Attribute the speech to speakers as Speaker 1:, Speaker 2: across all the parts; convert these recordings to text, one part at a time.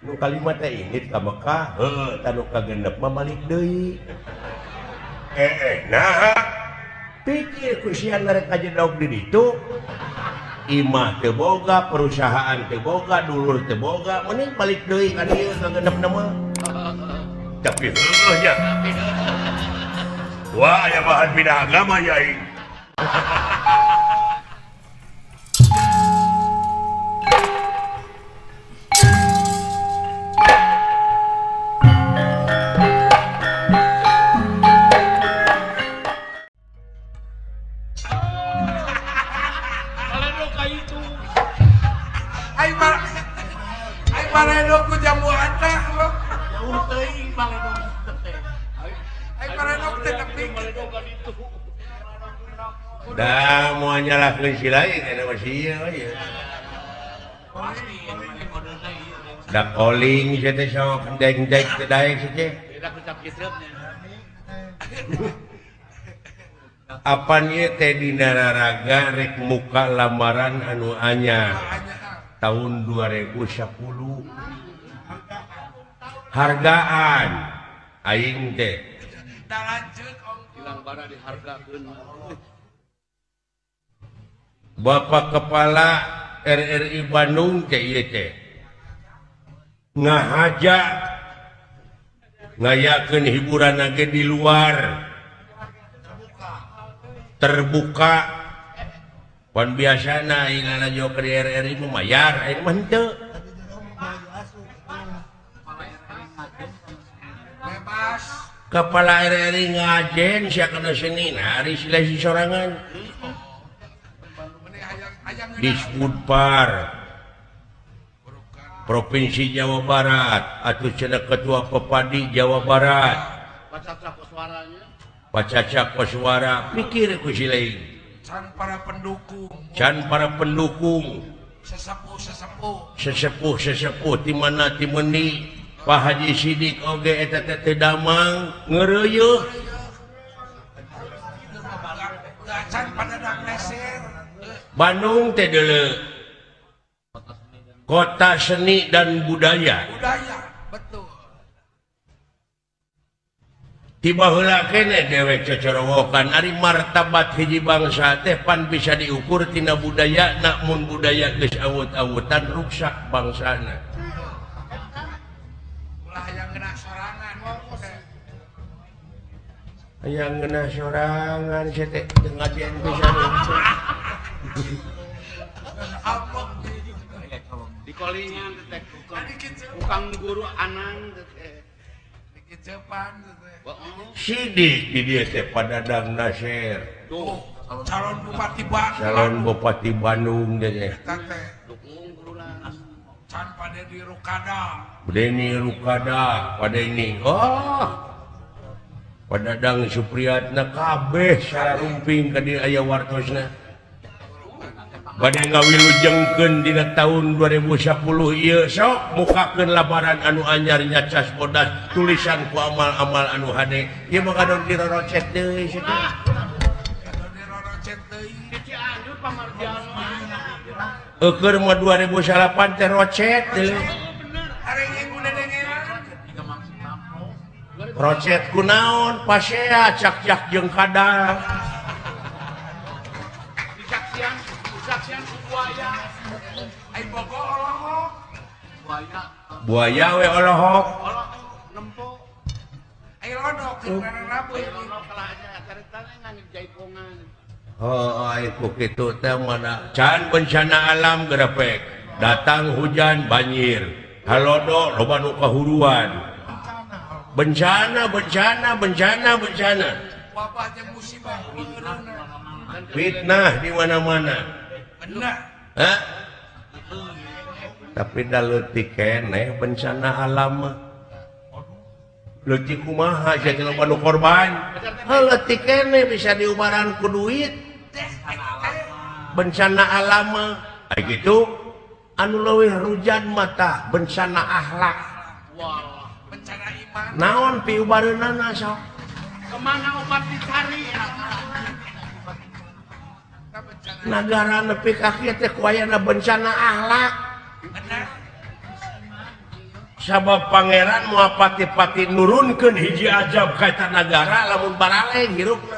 Speaker 1: Nu kalima teh indit ka Mekah, heuh tah nu kagenep mah balik deui. Nah, pikir ku sia rek kajedog di ditu. Imah teu boga, perusahaan teu boga, dulur teu boga, mending balik deui ka dieu kagenepna mah. Tapi heuh nya. Wah, aya bahan pindah agama ya aing. Dah mau nyalahkeun si lain eta mah sia we. Da calling sia teh sok deng-deng teh daek sia teh. Apan ieu teh dina raraga rek muka lamaran anu anyar tahun 2010. Hargaan aing teh. Bapak Kepala RRI Bandung teh ieu teh ngahaja ngayakeun hiburan ge di luar terbuka pan biasana aing lalajo ke RRI mah mayar aing mah henteu Kepala RRI ngajen sia kana seni ari sila si sorangan Disbudpar Provinsi Jawa Barat atau cenah Ketua Pepadi Jawa Barat Pacaca Koswara pikir ku si lain
Speaker 2: can para pendukung
Speaker 1: can para pendukung
Speaker 2: sesepuh sesepuh
Speaker 1: sesepuh sesepuh di mana ti meuni Pak Haji Sidik oge eta teh teu damang ngeureuyeut
Speaker 2: can padadang leser
Speaker 1: Bandung teh deuleu kota seni dan budaya.
Speaker 2: Budaya, betul.
Speaker 1: Tiba heula keneh dewek cocorowokan ari martabat hiji bangsa teh pan bisa diukur tina budaya namun budaya geus awut-awutan ruksak bangsana.
Speaker 2: Ulah hayang ngeunah sorangan.
Speaker 1: Hayang ngeunah sorangan sia teh teu ngajian pisan.
Speaker 3: Di kolingan teh tukang guru Anang teh.
Speaker 1: Sidik di dieu teh Padadang Nasir.
Speaker 2: Tuh, calon bupati Bandung.
Speaker 1: Calon bupati Bandung teh.
Speaker 2: Can Padeni Rukada.
Speaker 1: Padeni Rukada, Padeni. Oh. Padadang Supriyatna kabeh sarumping ka dieu aya wartosna. Bade ngawilujengkeun dina tahun 2010 ieu sok mukakeun lamaran anu anyar nyacas bodas tulisan ku amal-amal anu hade ieu mah kadon dirorocet deui sia teh.
Speaker 2: Kadon dirorocet deui.
Speaker 1: Eukeun mah 2008 teh rocet deui. Rocet kunaon pasea cak-cak jeung kadal. Buaya we olohok. Oh, ai ku kitu teh mana can bencana alam gerepek. Datang hujan banjir. Halodo loba nu kahuruan. Bencana bencana bencana bencana. Fitnah di mana-mana. Hah? Tapi da leutik keneh bencana alam mah. Leutik kumaha sia teh loba nu korban. Heuh leutik keneh bisa diubaran ku duit. Bencana alam mah ai kitu anu leuwih rujan mah bencana akhlak.
Speaker 2: Bencana iman.
Speaker 1: Naon piubareunana sok?
Speaker 3: Kemana obat dicari?
Speaker 1: Nagara nepi ka kieu teh ku ayana bencana akhlak. Sabab pangeran moal pati-pati nurunkeun hiji ajab ka eta nagara lamun baraleng hirupna.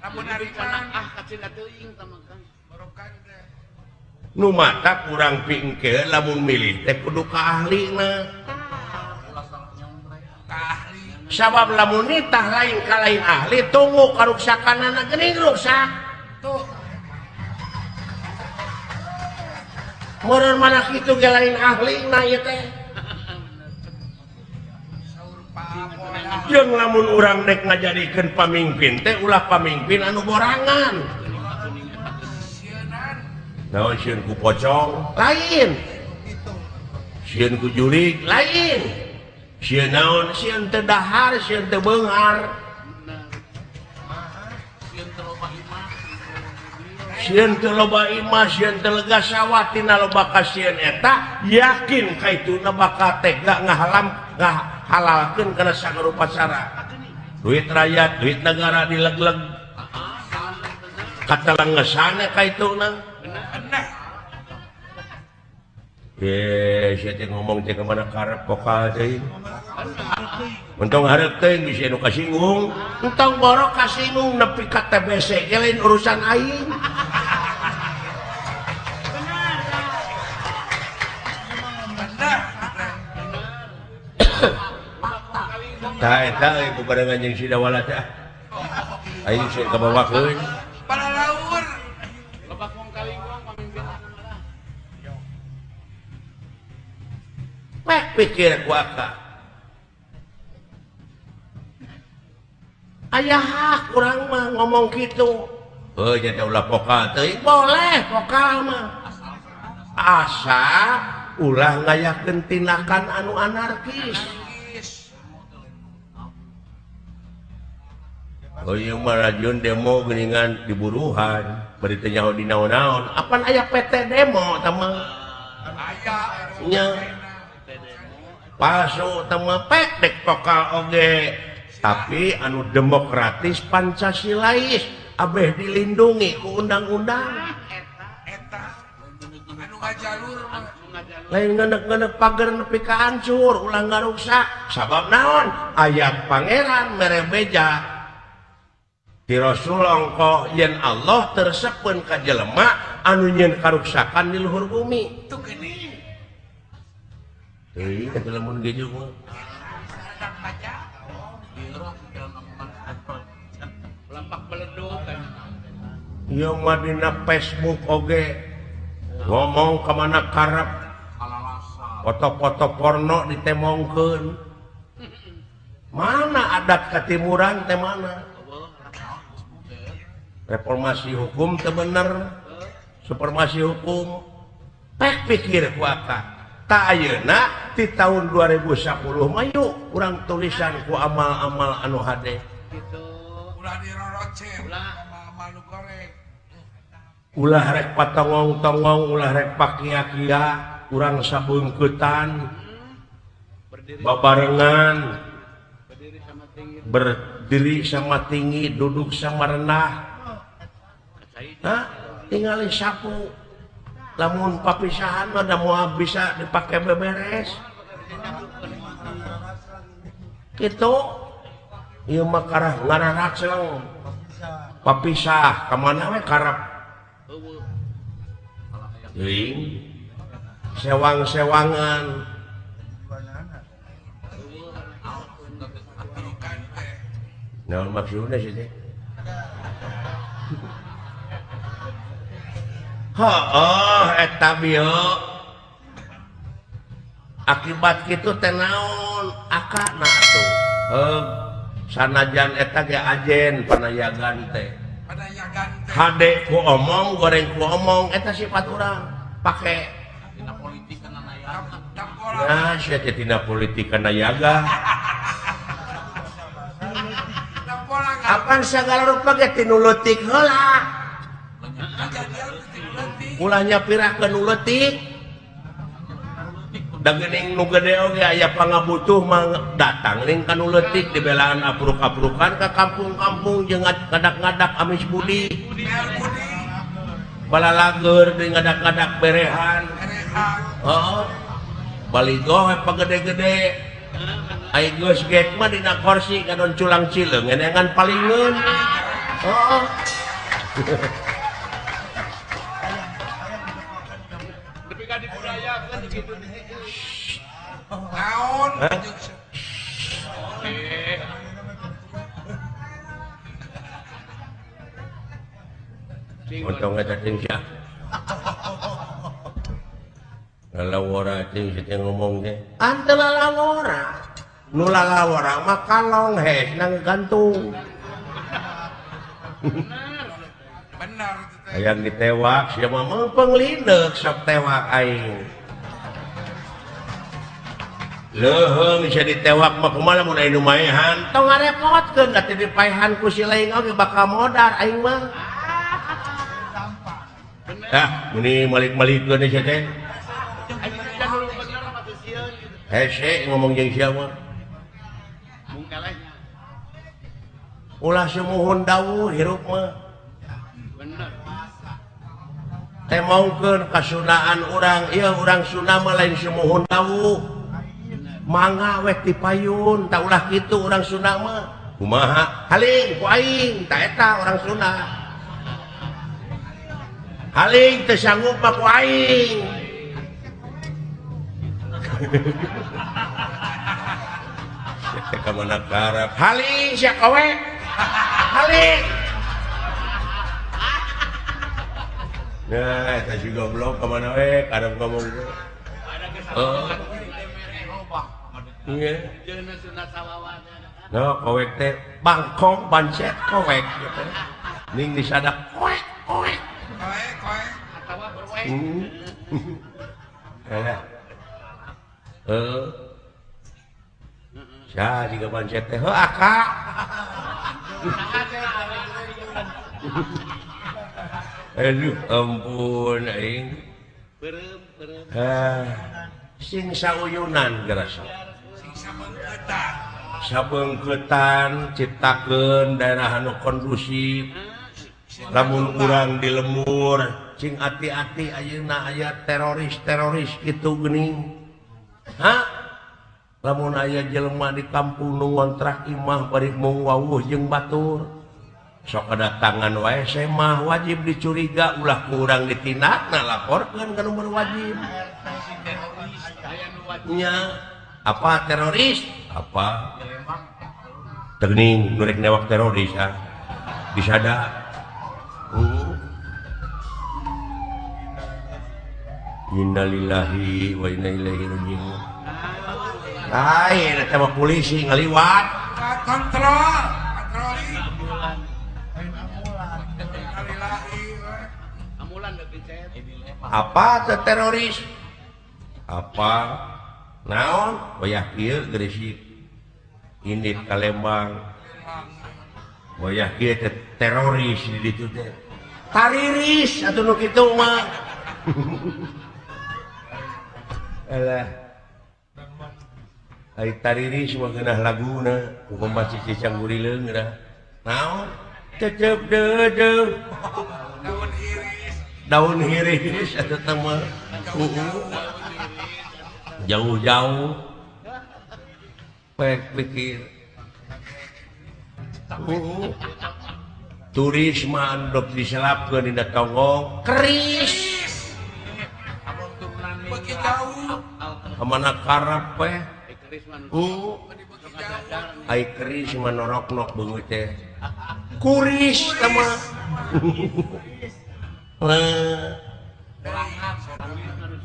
Speaker 2: Lamun ari
Speaker 3: ah kacida teuing tah mah Kang.
Speaker 2: Borokan teh.
Speaker 1: Nu mata kurang pingke lamun milih teh kudu ka ahlina.
Speaker 2: Ka ahli.
Speaker 1: Sabab lamun nitah lain ka lain ahli tunggu karuksakanana geuning ruksak.
Speaker 2: Tuh.
Speaker 1: Meureun mana kitu ge lain ahlina ieu teh. Jeung lamun urang dek ngajadikeun pamimpin teh ulah pamimpin anu borangan. Naon sieun ku pocong? Lain. Sieun ku jurig? Lain. Sieun naon? Sieun teu dahar, sieun teu beunghar. Sieun teu loba imah, sieun teu lega sawah tina loba kasieun eta yakin ka ituna bakal tega ngahalam ngahalalkeun kana sagarupa cara. Duit rakyat, duit negara dileg-leg. Katalangesana ka ituna. Ye, sia teh ngomong teh ka mana karep pokal teh. Untung hareup teh geus anu kasinggung. Entong borok kasinggung nepi ka TBC ge lain urusan aing. Tah eta euy bubarengan jeung si Dawala teh. Aing sieun kabawakeun.
Speaker 2: Para laur.
Speaker 3: Loba kong kalinggong pamimpin malah.
Speaker 1: Pek pikir ku aka. Ayah hak urang mah ngomong kitu. Heuh nya teh ulah pokal teuing. Boleh pokal mah. Asa ulah ngayakeun tindakan anu anarkis. Oh ieu mah rajun demo geuningan diburuhan, bari teu nyaho di naon-naon. Apan aya PT demo tah mah?
Speaker 2: Aya
Speaker 1: nya. Palsu tah mah pek dek pokal oge. Tapi anu demokratis Pancasilais abeh dilindungi ku undang-undang.
Speaker 2: Eta anu ngajalur mah.
Speaker 1: Lain ngenek-ngenek pager nepi ka hancur ulah ngaruksak. Sabab naon? Ayat pangeran mere beja. Ti Rasul ongkoh yen Allah tersepeun ka jelema anu nyeun karuksakan di luhur bumi.
Speaker 2: Tuh geuning.
Speaker 1: Teuing atuh lamun geju mah.
Speaker 3: Lampak beleduk kan.
Speaker 1: Ieu mah dina Facebook oge ngomong ka mana karep. Foto-foto porno ditemongkeun. Mana adat katimuran teh mana? Reformasi hukum teu bener. Supremasi hukum. Pek pikir ku aka. Ta ayeuna ti tahun 2010 mah yuk urang tulisan ku amal-amal anu hade.
Speaker 3: Gitu.
Speaker 2: Ulah dirorocet amal-amal nu goreng.
Speaker 1: Ulah rek patongong-tongong, ulah rek pakia-kia, urang sabeungkeutan. Babarengan. Berdiri sama tinggi, duduk sama rendah. Hah? Tingali sapu. Lamun papisahan mah da moal bisa dipake beberes. Kitu. Ieu mah karah ngararaceung. Papisah ka mana we karep. Teuing. Sewang-sewangan. Naon maksudna sih teh? Heuh eta bieu. Akibat kitu teh naon akana atuh. Heuh sanajan eta ge ajen panayagan teh.
Speaker 2: Panayagan teh.
Speaker 1: Hade ku omong, goreng ku omong eta sifat urang. Pake
Speaker 3: tina politik kana nayaga.
Speaker 1: Nah, sia teh tina politik kana nayaga. Apan sagala rupa ge tinu leutik heula. Ulahnya pirah ke nu leutik. Da geuning nu gede oge aya pangabutuh mah datang ning ka nu leutik dibelaan apruk-aprukan ka kampung-kampung jeung ngadak-ngadak amis budi. Balalageur deui ngadak-ngadak berehan. Heeh. Baligo we pagede-gede. Ai geus gek mah dina kursi kadon culang cileung ngeunangan palingeun. Heeh.
Speaker 3: Tapi ka dibudayakeun kitu.
Speaker 2: Naon?
Speaker 1: Untung eta ting sia. Lalawara ting sia ngomong teh. Ante lalawara. Nu lalawara mah kalong hes nang gantung.
Speaker 2: Benar itu teh.
Speaker 1: Hayang ditewak sia mah meungpeung sok tewak aing. Leuheung sia ditewak mah kumaha lamun aya nu maehan. Tong ngarepotkeun da teh dipaehan ku si lain oge bakal modar aing mah. Ah, ini malik-malikeun sia teh. Hese ngomong jeung sia mah. Ulah sumuhun dawuh hirup mah.
Speaker 3: Bener.
Speaker 1: Temongkeun kasunaan urang, ieu urang Sunda mah lain sumuhun dawuh. Mangga weh dipayun, tah ulah kitu urang Sunda mah. Kumaha? Haling ku aing, tah eta urang Sunda. Haling teu sanggup mah ku aing. Sia teh ka mana karep. Haling sia kowe. Haling. Nah, eta si goblok ka mana we karep ngomong ge. Heeh. Ieu. No, kowek teh bangkong pancet kowek gitu. Ning disadak koek koek. Heeh. Sia jiga pancet teh heuh aka. Aduh ampun aing.
Speaker 3: Beureum-beureum.
Speaker 1: Sing sauyunan gerasa.
Speaker 2: Sing sabeungkeutan.
Speaker 1: Sabeungkeutan ciptakeun daerah anu kondusif. Lamun urang di lemur sing ati-ati ayeuna aya teroris-teroris kitu geuning. Ha? Lamun aya jelema di kampung nu ngontrak imah bari mung wawuh jeung batur. Sok kedatangan wae semah wajib dicuriga ulah ku urang ditindakna laporkeun ka nu berwajib. Nya apa teroris? Apa? Teuning nu rek newak teroris ah. Disada. Innalillahi wa inna ilaihi raji'un. Lain eta mah polisi ngaliwat.
Speaker 2: Kontrol, patroli.
Speaker 1: Apa teh teroris? Apa? Naon? Wayah ieu Gresik. Indit ka Lembang. Wayah ieu teh teroris di ditu teh. Tariris atuh nu kitu mah. Alah. Ari tariris mah geunah laguna, kumaha si Cicang Gurileung geunah. Naon? Cecep deudeuh.
Speaker 2: Daun hiris.
Speaker 1: Daun hiris atuh teh mah. Jauh-jauh. Pek pikir. Turis mah andop diselapkeun dina tonggong. Keris.
Speaker 2: Beuki jauh.
Speaker 1: Kamana karep we? Ai keris mah noroknok beungeut teh. Kuris teh mah.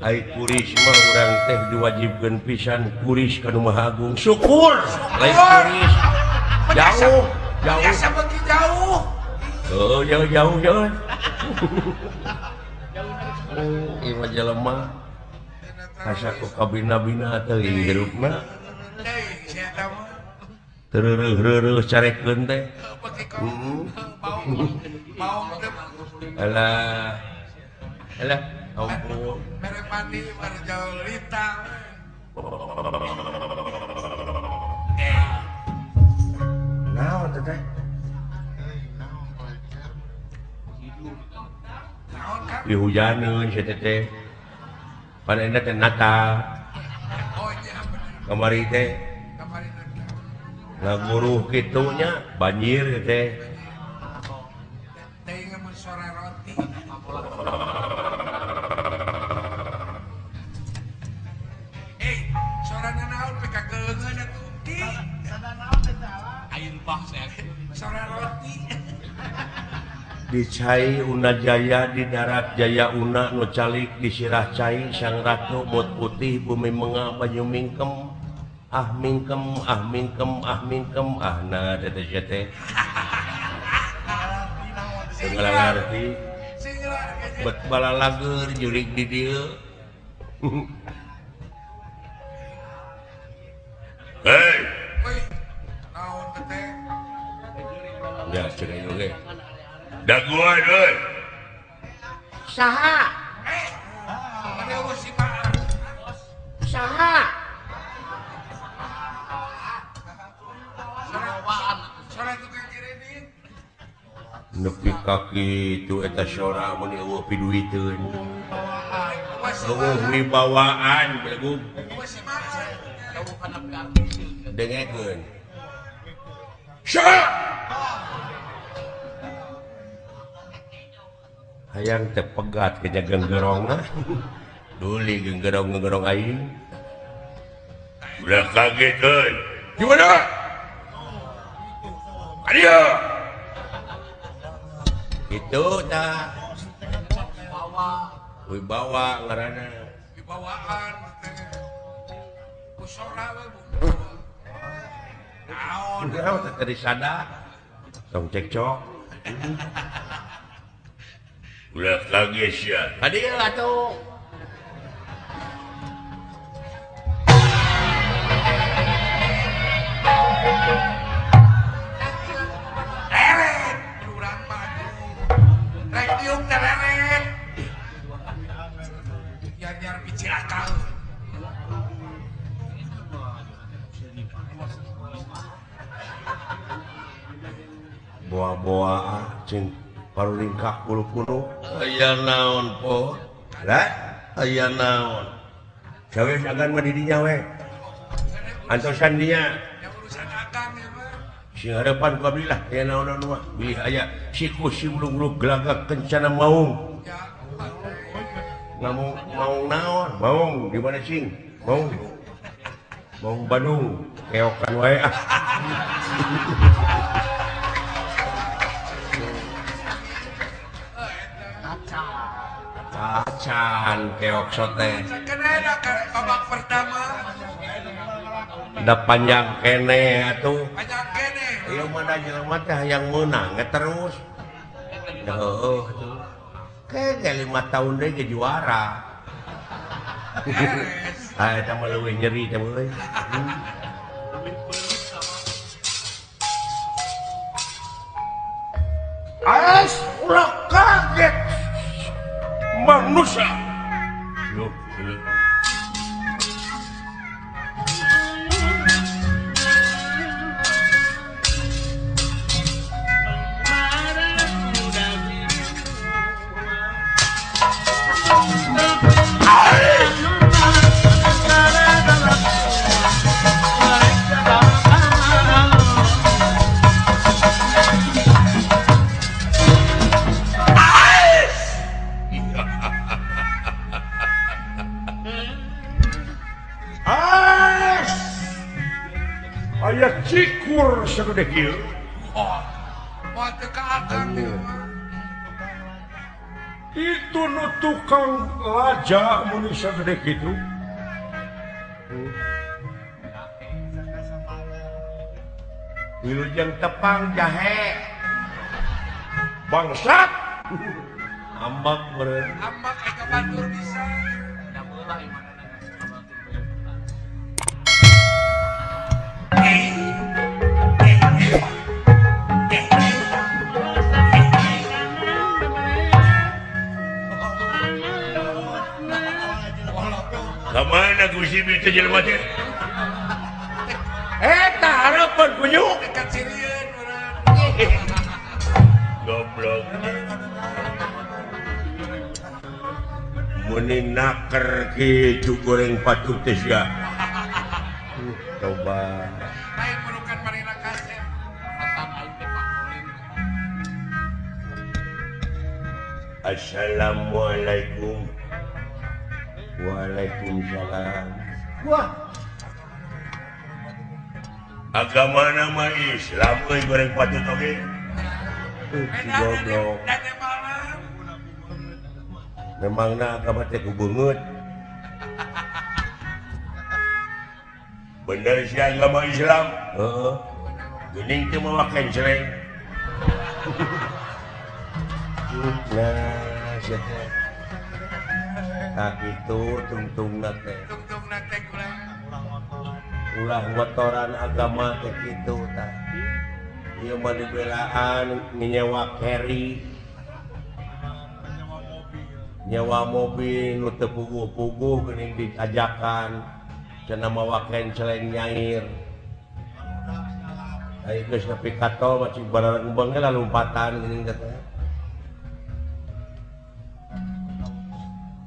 Speaker 1: Ai kuris mah urang teh diwajibkeun pisan kuris ka nu Maha Agung. Syukur. Lain kuris. Jauh, jauh.
Speaker 2: Biasa beuki jauh.
Speaker 1: Oh, jauh-jauh jauh. Ieu mah jelema. Asa ku kabina-bina teuing hirupna. Tereureureuh carekeun teh. Alah. Alah, ampun.
Speaker 2: Mere mandi mere jauh lita.
Speaker 1: Naon teh? Dihujaneun sia teh. Pan enak teh Natal. Kamari teh. Ngaguruh kitu nya banjir teh.
Speaker 2: Teh mun sora roti. Sora naon peka keungeun atuh ki.
Speaker 3: Sada naon teh ayeun bah saya.
Speaker 2: Sora roti.
Speaker 1: Di cai Una Jaya di darat Jaya Una nu calik di sirah cai Sang Ratu mut putih bumi menga banyu mingkem ah mingkem ah mingkem ah mingkem ah na teh teh teu ngarti bet balalager jurig di dieu. Hei
Speaker 2: naon teh
Speaker 1: ya cenah oge daguan euy. Saha? Saha? Nepi kaki itu eta sora mun eueuh piduiteun. Eueuh wibawaan belegug. Dengekeun. Saha? Hayang teh pegat ke genggerongna. Duli genggerong-genggerong aing. Ulah kaget euy. Gimana? Ayo. Itu tah. Wibawa ngaranna.
Speaker 2: Wibawaan teh. Ku sora we bu. Naon
Speaker 1: teh tadi sada. Tong cekcok. Ulah kaget sia. Hadir atuh.
Speaker 2: Leret urang mah atuh. Rek diuk teh leret. Biar-biar picilakaeun.
Speaker 1: Boa-boa cing parulingkak bulu-bulu aya naon po lah aya naon gawe agan mah di dinya we antosan dinya
Speaker 2: urusan akang ya mah
Speaker 1: sing harapan ku abdi lah aya naon-naon mah bilih aya siku si bulung-bulung gelagak kencana maung ngamu maung naon maung di mana sing maung maung Bandung keokan wae ah. Acan keok sote.
Speaker 2: Babak pertama.
Speaker 1: Da panjang kene atuh.
Speaker 2: Panjang kene.
Speaker 1: Ieu mah da jelema teh hayang meunang terus. Heueuh atuh. Ke 5 tahun deui ge juara. Ah eta mah leuwih nyeri teh euy. As ulah kaget. Manusia. Yuk, yuk. Aya cikur sagede kieu.
Speaker 2: Oh, moal teu ka akang ieu mah.
Speaker 1: Itu nu tukang laja mun sagede kitu. Wilujeng tepang jahe. Bangsat. Ambak meureun.
Speaker 2: Ambak aya batur bisa.
Speaker 3: Da bola ieu.
Speaker 1: Kamana Gusti teh jelema teh? Eta harapan kunyuk.
Speaker 2: Dekat sirieun urang.
Speaker 1: Goblok. Meni naker kitu goreng patuk teh sia. Abah.
Speaker 2: Lain merukan marina kasep.
Speaker 1: Assalamualaikum. Waalaikumsalam. Wah. Agama nama Islam euy goreng patut oge. Goblok. Memangna agama teh ku beungeut. Bener sih agama Islam. Heeh. Geuning teh mawa kenceleng. Nah, sia teh. Tah kitu tungtungna teh.
Speaker 2: Tungtungna teh kurang.
Speaker 1: Ulah ngotoran agama teh kitu tah. Ieu mah dibelaan nyewa carry. Nyewa mobil nu teu puguh-puguh geuning diajakan cenah mawa kenceleng nyair. Ai geus nepi ka tol mah cing bararembeng ge lalumpatan geuning teh.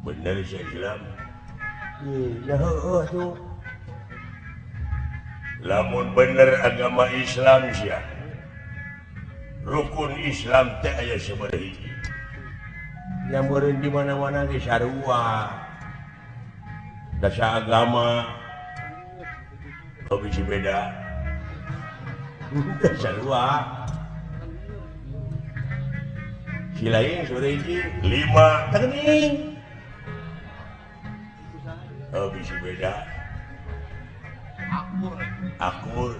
Speaker 1: Bener sih Islam. Ya heueuh tuh. Lamun bener agama Islam sia. Rukun Islam teh aya sabaraha hiji. Yang meureun di mana-mana ge sarua. Dasa agama oh bisi beda. Sarua. Si lain sabaraha hiji? 5. Tah geuning. Oh bisi beda.
Speaker 3: Akur.
Speaker 1: Akur.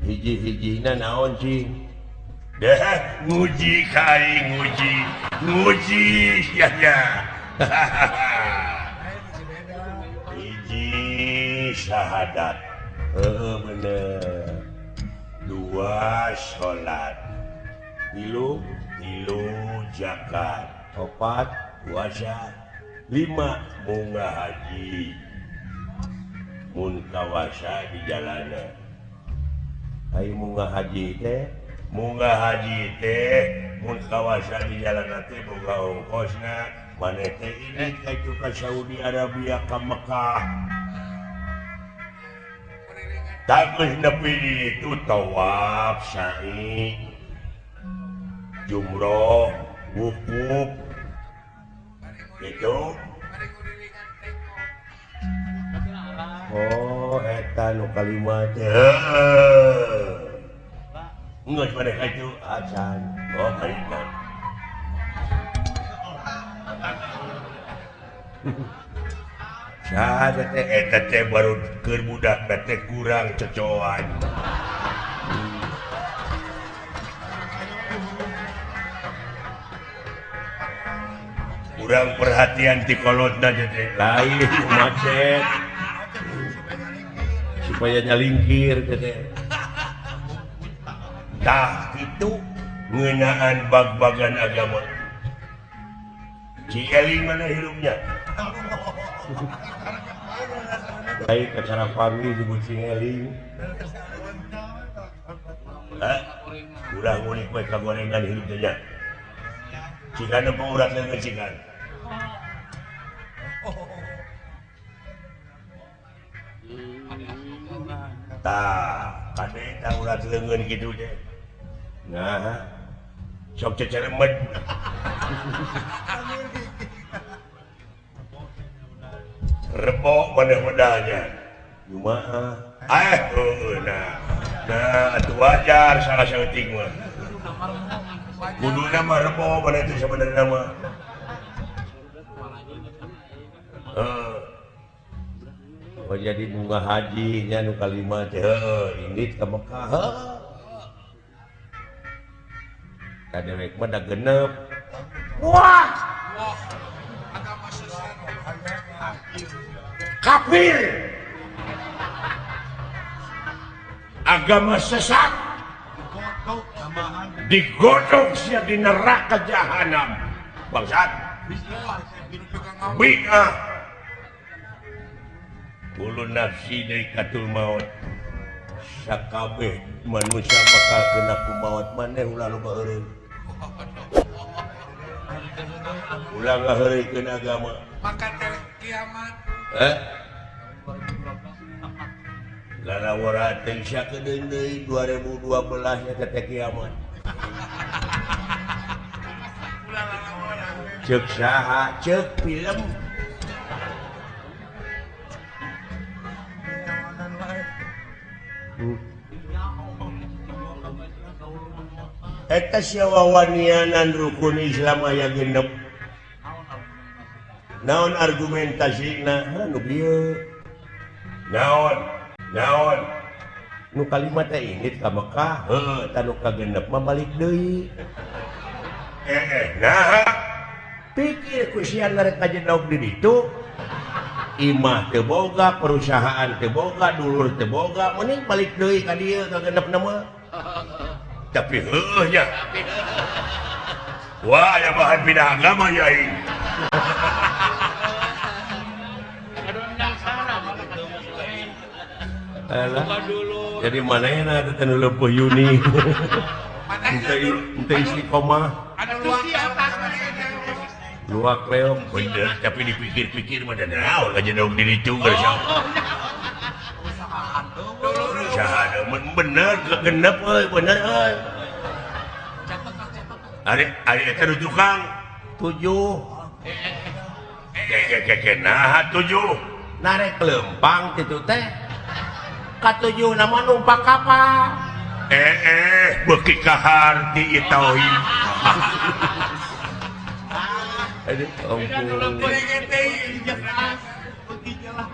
Speaker 1: Hiji-hijina naon cing? Deh, nguji kai nguji. Nguji sia nya. Hiji syahadat. Heeh bener. 2 salat. 3 zakat. 4 puasa. 5 bunga haji. Mun kawasa di jalanan. Ayo munggah haji teh, munggah haji teh, mun kawasa di jalanan teh boga ongkosna, maneh teh ini ka ka Saudi Arabia ka Mekah. Tah geus nepi di ditu tawaf, sa'i, jumroh, wukuf. Gitu. Oh, eta nu kalima teh. Geus maneh ka ditu acan. Oh, kalima. Saha teh eta teh baru keur budak teh kurang cocoan. Kurang perhatian ti kolotna teh. Lain macet. Supaya nyalingkir teh. Tah kitu ngeunaan bag-bagan agama. Ci eling mana hirupnya? Baik acara pagi disebut sing eling. Hah? Ulah ngulik we ka gorengan hirup teh nya. Cikan nempo urat leungeun cikan. Tah, kade tah urat leungeun kitu teh. Nah, sok ceceremet. Rebok maneh medalnya. Kumaha? Heueuh nah. Nah, atuh wajar salah saeutik mah. Kuduna mah rebo maneh teh sabenerna mah. Heeh. Oh jadi bunga haji nya nu kalima teh heueuh indit ka Mekah. Heuh. Ka dewek mah da genep. Wah.
Speaker 2: Wah. Agama sesat.
Speaker 1: Kafir. Agama sesat. Digodok sia di neraka jahanam. Bangsat. Bid'ah. Kullu nafsi dhaikatul maut. Sakabeh manusia bakal kena ku maut maneh ulah loba heureun. Ulah ngaheureuykeun agama.
Speaker 2: Maka teh kiamat.
Speaker 1: Eh? Lalawara teh sakedeung deui 2012 nya teh kiamat. Ceuk saha ceuk film. Eta sia wawanianan rukun Islam aya genep. Naon argumentasina? Nu bieu. Naon? Naon? Nu kalima teh indit ka Mekah, heuh, tah nu kagenep mah balik deui. Nah, pikir ku sia rek kajedog di ditu. Imah teu boga, perusahaan teu boga, dulur teu boga, mending balik deui ka dieu ka genepna mah. Tapi heuh nya. Wah, aya bahan pindah agama ya aing. Jadi manehna teh nu leupuh Yuni. Henteu istiqomah. Luak leok bener, tapi dipikir-pikir mah da naon kajedog di ditu geus. Usaha bener genep euy, bener euy. Ari ari eta nu tukang 7. Keke naha 7. Narek lempang kitu teh. Ka-7 nama numpak kapal. Beuki kaharti ieu tauhid. Aduh, ampun.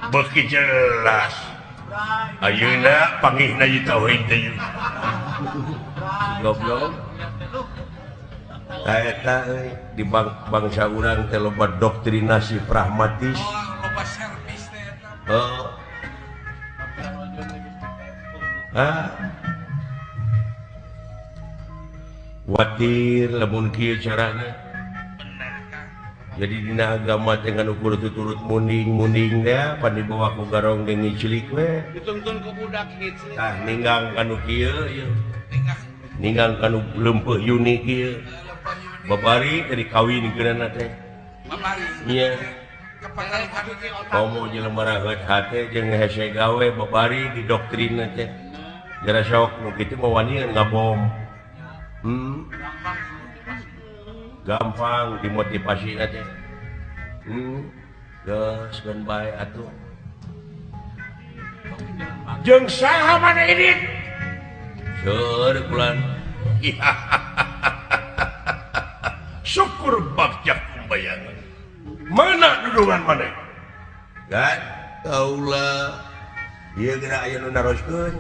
Speaker 1: Beuki jelas. Ayeuna pangihna ieu tauhid teh. Goblok. Eta euy di bangsa urang teh loba doktrinasi pragmatis.
Speaker 2: Loba servis teh eta.
Speaker 1: Heeh. Ah. Watir lamun kieu carana. Jadi dina agama teh ngan ukur tuturut munding-munding teh pan dibawa ku garong deung ngicilik we.
Speaker 3: Dituntun ku budak ngicilik.
Speaker 1: Tah ninggang kanu kieu ieu. Ninggang kanu leumpeuh Yuni kieu. Babari teh dikawinkeunana teh.
Speaker 2: Babari.
Speaker 1: Iya. Komo jelema raheut hate jeung hese gawe babari didoktrinna teh. Jara sok nu kitu mah wani ngabom. Gampang dimotivasi teh. Geus geun bae atuh. Jeung saha maneh ini? Seur bulan. Syukur bagja kumbayangan. Mana dudungan maneh? Kan kaula ieu geura aya nu naroskeun.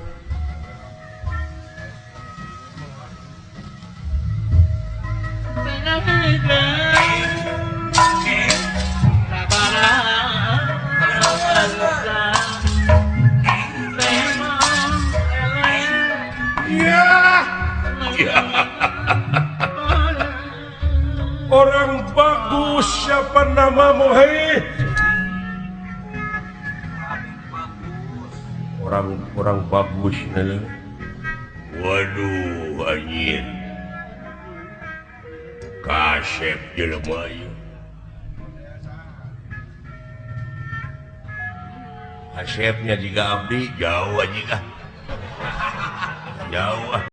Speaker 1: Ya. Orang bagus siapa namamu hei? Orang bagus nih. Waduh anjir. Kasep jelema ieu. Kasepnya juga abdi jauh aja ah. Jauh ah.